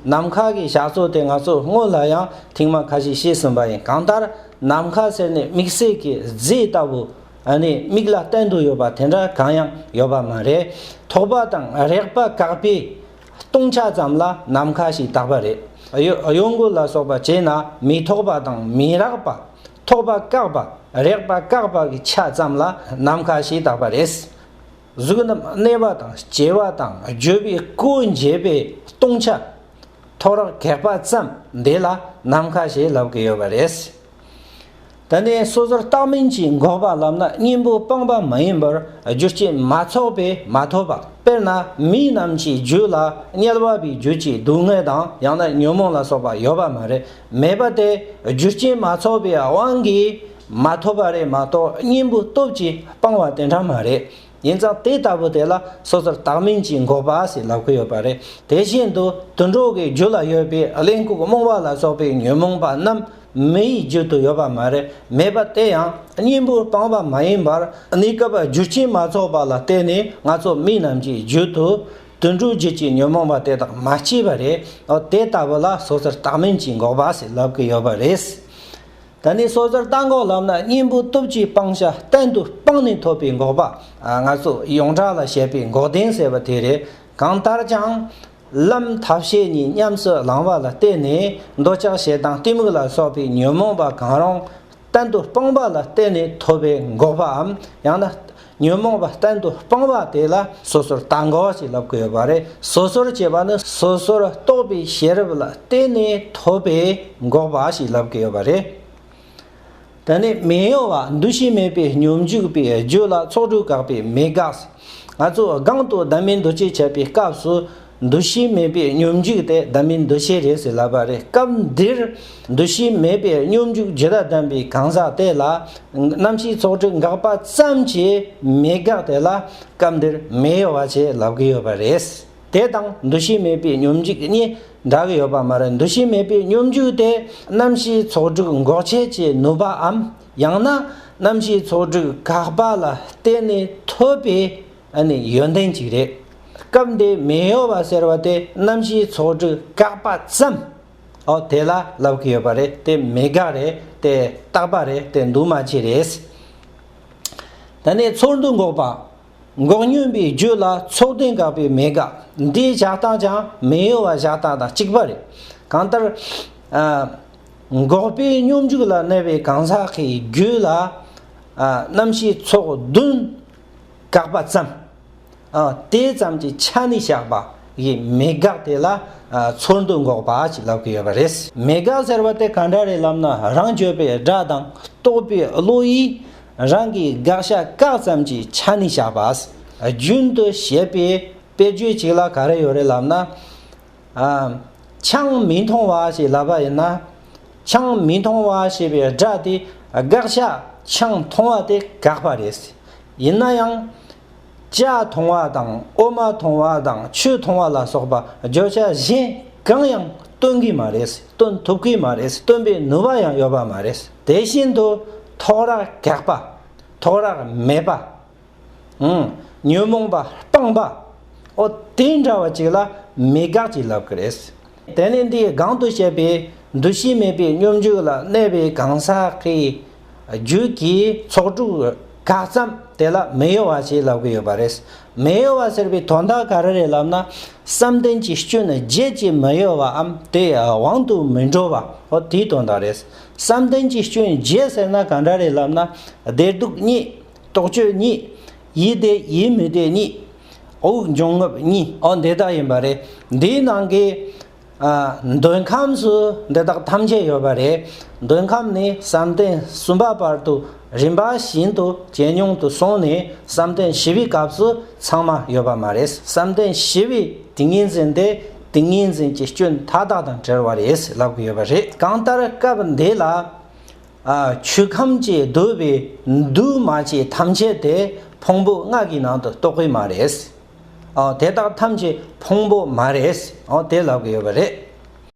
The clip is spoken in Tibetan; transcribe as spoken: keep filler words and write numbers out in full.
ནམ་མཁའ་གི་བྱ་སོགས་དེ་ང་ཚོ་སྔོན་ལ་ཡང་ཐེངས་མ་ཁ་ཤས་བཤད་ཟིན་པ་ཡིན། གང་ལྟར་ནམ་མཁའ་ཟེར་ནས་དམིགས་བསལ་གྱི་རྫས་ལྟ་བུ། ཨ་ནི་མིག་ལ་བསྟན་དུ་ཡོད་པ་དེ་འདྲ་གང་ཡང་ཡོད་པ་མ་རེད། ཐོགས་པ་དང་རེག་པ་བཀག་པའི་སྟོང་ཆ་ཙམ་ལ་ནམ་མཁའ་ཞེས་བཏགས་པ་རེད། གཡོ་གཡོ་འགུལ་ལ་སོགས་པ་བྱས་ན་མི་ཐོགས་པ་དང་མི་རེག་པ། ཐོགས་པ་བཀག་པ། རེག་པ་བཀག་པ་གི་ཆ་ཙམ་ལ་ནམ་མཁའ་ཞེས་བཏགས་པ་རེད། གཟུགས་རྣམས་གནས་པ་དང་སྐྱེ་བ་དང་བརྗོད་པའི་སྒོ་འབྱེད་པའི་སྟོང་ཆ། ཐོགས་རེག་བཀག་པ་ཙམ་འདི་ལ་ནམ་མཁའ་ཞེས་ལབ་ཀྱི་ཡོད་པ་རེད། ད་ནི་སོ་སོར་བརྟགས་མིན་གྱི་འགོག་པ་ལབ་ན་གཉེན་པོ་སྤངས་པ་མ་ཡིན་པར་རྒྱུ་རྐྱེན་མ་ཚོགས་པས་མ་ཐོབ་པ། དཔེར་ན་མི་རྣམས་ཀྱི་རྒྱུད་ལ་དམྱལ་བ་པའི་རྒྱུད་ཀྱི་སྡུག་བསྔལ་དང་ཡང་ན་ཉོན་མོངས་ལ་སོགས་པ་ཡོད་པ་མ་རེད། མེད་པ་དེ་རྒྱུ་རྐྱེན་མ་ཚོགས་པའི་དབང་གིས་མ་ཐོབ་པ་རེད་མ་གཏོགས་གཉེན་པོའི་སྟོབས་ཀྱིས་སྤངས་པ་དེ་འདྲ་མ་རེད། ཡིན་ཙང་དེ་ལྟ་བུ་དེ་ལ་སོ་སོར་བརྟགས་མིན་གྱི་འགོག་པ་ཞེས་ལབ་ཀྱི་ཡོད་པ་རེད། དེ་བཞིན་དུ་དུད་འགྲོ་གི་རྒྱུད་ལ་ཡོད་པའི་གླེན་ལྐུགས་རྨོངས་པ་ལ་སོགས་པའི་ཉོན་མོངས་པ་རྣམས་མིའི་རྒྱུད་དུ་ཡོད་པ་མ་རེད། མེད་པ་དེ་ཡང་གཉེན་པོས་སྤངས་པ་མ་ཡིན་པར་གནས་སྐབས་རྒྱུ་རྐྱེན་མ་ཚོགས་པ་ལ་བརྟེན་ནས་ང་ཚོ་མི་རྣམས་ཀྱི་རྒྱུད་དུ་དུད་འགྲོའི་རྒྱུད་ཀྱི་ཉོན་མོངས་པ་དེ་དག་མ་སྐྱེས་པ་རེད། འོ་དེ་ལྟ་བུ་ལ་སོ་སོར་བརྟགས་མིན་གྱི་འགོག་པ་ཞེས་ལབ་ཀྱི་ཡོད་པ་རེད། ད་ནི་སོ་སོར་བརྟགས་འགོག་ལབ་ན་གཉེན་པོའི་སྟོབས་ཀྱིས་སྤང་བྱ་གཏན་དུ་སྤངས་ནས་ཐོབ་པའི་འགོག་པ། ཨ། ང་ཚོ་ཡོངས་གྲགས་ལ་བཤད་པའི་འགོག་བདེན་ཟེར་བ་དེ་རེད། གང་ལྟར་ཀྱང་། ལམ་ཐབས་ཤེས་གཉིས་ཉམས་སུ་བླངས་པ་ལ་བརྟེན་ནས་འདོད་ཆགས་ཞེ་སྡང་གཏི་མུག་ལ་སོགས་པའི་ཉོན་མོངས་པ་གང་རུང་གཏན་དུ་སྤངས་པ་ལ་བརྟེན་ནས་ཐོབ་པའི་འགོག་པའམ། ཡང་ན་ཉོན་མོངས་པ་གཏན་དུ་སྤངས་པ་དེ་ལ་སོ་སོར་བརྟགས་འགོག་ཅེས་ལབ་ཀྱི་ཡོད་པ་རེད། སོ་སོར་ཅེས་པ་ནི་སོ་སོར་རྟོག་པའི་ཤེས་རབ་ལ་བརྟེན་ནས་ཐོབ་པའི་འགོག་པ་ཞེས་ལབ་ཀྱི་ཡོད་པ་རེད། དེ་ནས་མི་གཡོ་བ་འདུ་ཤེས་མེད་པའི་སྙོམས་འཇུག་པའི་རྒྱུད་ལ་ཚོགས་དྲུག་བཀག་པའི་མེད་དགག་ང་ཚོ་སྒང་དུ་བདག་མེད་འདུ་བྱེད་འཆད་པའི་སྐབས་སུ་འདུ་ཤེས་མེད་པའི་སྙོམས་འཇུག་དེ་བདག་མེད་འདུ་བྱེད་རེད་ཟེར་ལབ་པ་རེད། སྐབས་འདིར་འདུ་ཤེས་མེད་པའི་སྙོམས་འཇུག་ཇི་ལྟར་ལྡན་པའི་གང་ཟག་དེ་ལ་རྣམ་ཤེས་ཚོགས་དྲུག་འགག་པ་ཙམ་གྱིས་མེད་དགག་དེ་ལ་སྐབས་འདིར་མི་གཡོ་བ་ཞེས་ལབ་ཀྱི་ཡོད་པ་རེད། དེ་དང་འདུ་ཤེས་མེད་པའི་སྙོམས་འཇུག་གཉིས་འདྲ་གི་ཡོད་པ་མ་རེད། འདུ་ཤེས་མེད་པའི་སྙོམས་འཇུག་དེ་རྣམ་ཤེས་ཚོགས་དྲུག་འགོག་བྱེད་ཀྱི་ནུས་པའམ། ཡང་ན་རྣམ་ཤེས་ཚོགས་དྲུག་འགག་པ་ལ་བརྟེན་ནས་ཐོབ་པའི་ཨ་ནི་ཡོན་ཏན་ཅིག་རེད། སྐབས་འདིའི་མི་གཡོ་བ་ཟེར་བ་དེ་རྣམ་ཤེས་ཚོགས་དྲུག་འགག་པ་ཙམ། ཨོ་དེ་ལ་ལབ་ཀྱི་ཡོད་པ་རེད། དེ་མེད་དགག་རེད། དེ་རྟག་པ་རེད། དེ་འདུས་མ་བྱས་རེད། ད་ནི་ཚོར་འདུ་འགོག་པ། འགོག་སྙོམས་པའི་རྒྱུད་ལ་ཚོགས་བདུན་འགག་པའི་མེད་དགག་འདིའི་བཞག་སྟངས་ཀྱང་མི་གཡོ་བ་བཞག་སྟངས་དང་གཅིག་པ་རེད། གང་ལྟར། ཨ། འགོག་པའི་སྙོམས་འཇུག་ལ་གནས་པའི་གང་ཟག་གི་རྒྱུད་ལ། ཨ། རྣམ་ཤེས་ཚོགས་བདུན་འགག་པ་ཙམ། ཨ། དེ་ཙམ་གྱི་ཆ་ནས་བཞག་པ་ཡི་མེད་དགག་དེ་ལ། ཨ། ཚོར་འདུ་འགོག་པ་ཞེས་ལབ་ཀྱི་ཡོད་པ་རེད། མེད་དགག་ཟེར་བ་དེ་ག་འདྲ་རེད་ལབ་ན་རང་བརྗོད་པའི་སྒྲ་དང་རྟོག་པའི་བློ་ཡིས། རང་གི་དགག་བྱ་བཀག་ཙམ་གྱི་ཆ་ནས་བཞག་པ། རྒྱུན་དུ་བཤད་པའི་དཔེ་བརྗོད་ཅིག་ལ་ག་རེ་ཡོད་རེད་ལབ་ན། ཨ། ཆང་མི་འཐུང་བ་ཞེས་ལབ་པ་ཡིན་ན། ཆང་མི་འཐུང་བ་ཞེས་པའི་སྒྲ་དེ་དགག་བྱ་ཆང་འཐུང་བ་དེ་དགག་པ་རེད། ཡིན་ན་ཡང་། ཇ་འཐུང་བ་དང་འོ་མ་འཐུང་བ་དང་ཆུ་འཐུང་བ་ལ་སོགས་པ་བརྗོད་བྱ་གཞན་གང་ཡང་སྟོན་གྱི་མ་རེད། སྟོན་ཐུབ་ཀྱི་མ་རེད། སྟོན་པའི་ནུས་པ་ཡང་ཡོད་པ་མ་རེད། དེ་བཞིན་དུ་ཐོགས་རེག་བཀག་པ། ཐོགས་རེག་མེད་པ། ཨང་། ཉོན་མོངས་པ་སྤངས་པ། ཨོ་དེ་འདྲ་བ་ཅིག་ལ་མེད་དགག་ཅེས་ལབ་ཀྱི་རེད། དེ་ནི་འདིའི་སྒང་དུ་བཤད་པའི་འདུ་ཤེས་མེད་པའི་སྙོམས་འཇུག་ལ་གནས་པའི་གང་ཟག་གི་རྒྱུད་ཀྱི་ཚོགས་དྲུག་འགག་ཙམ་དེ་ལ་མི་གཡོ་བ་ཞེས་ལབ་ཀྱི་ཡོད་པ་རེད། མི་གཡོ་བ་ཟེར་བའི་དོན་དག་ག་རེ་རེད་ལབ་ན། བསམ་གཏན་གྱི་སྐྱོན་བརྗོད་ཀྱི་མི་གཡོ་བའམ་དེ་དབང་དུ་མི་འགྲོ་བ། ཨོ་དེའི་དོན་དག་རེད། བསམ་གཏན་གྱི་སྐྱོན་བརྗོད་ཟེར་ན་ག་འདྲ་རེད་ལབ་ན། བདེ་སྡུག་གཉིས། རྟོག་དཔྱོད་གཉིས། ཡིད་བདེ་ཡིད་མི་བདེ་གཉིས། དབུགས་འབྱུང་རྔུབ་གཉིས། ཨོ་འདི་དག་ཡིན་པ་རེད། འདིའི་ནང་གི། ཨ། འདོད་ཁམས་སུ་འདི་དག་ཐམས་ཅད་ཡོད་པ་རེད། འདོད་ཁམས་ནི་བསམ་གཏན་གསུམ་པ་བར་དུ་རིམ་པ་བཞིན་དུ་ཇེ་ཉུང་དུ་སོང་ནས་བསམ་གཏན་བཞི་པའི་སྐབས་སུ་ཚང་མ་ཡོད་པ་མ་རེད། བསམ་གཏན་བཞི་པའི་ཏིང་ངེ་འཛིན་དེ་ཏིང་ངེ་འཛིན་གྱི་སྐྱོན་མཐའ་དག་དང་བྲལ་བ་རེད་ལབ་ཀྱི་ཡོད་པ་རེད། གང་ལྟར་སྐབས་འདི་ལ། ཨ། ཆོས་ཁམས་ཀྱིས་བསྡུས་པའི་འདུས་མ་བྱས་ཐམས་ཅད་དེ་ཕུང་པོ་ལྔ་གི་ནང་དུ་གཏོགས་ཀྱི་མ་རེད། ཨ། དེ་དག་ཐམས་ཅད་ཕུང་པོ་མ་རེད། ཨ། དེ་ལབ་ཀྱི་ཡོད་པ་རེད།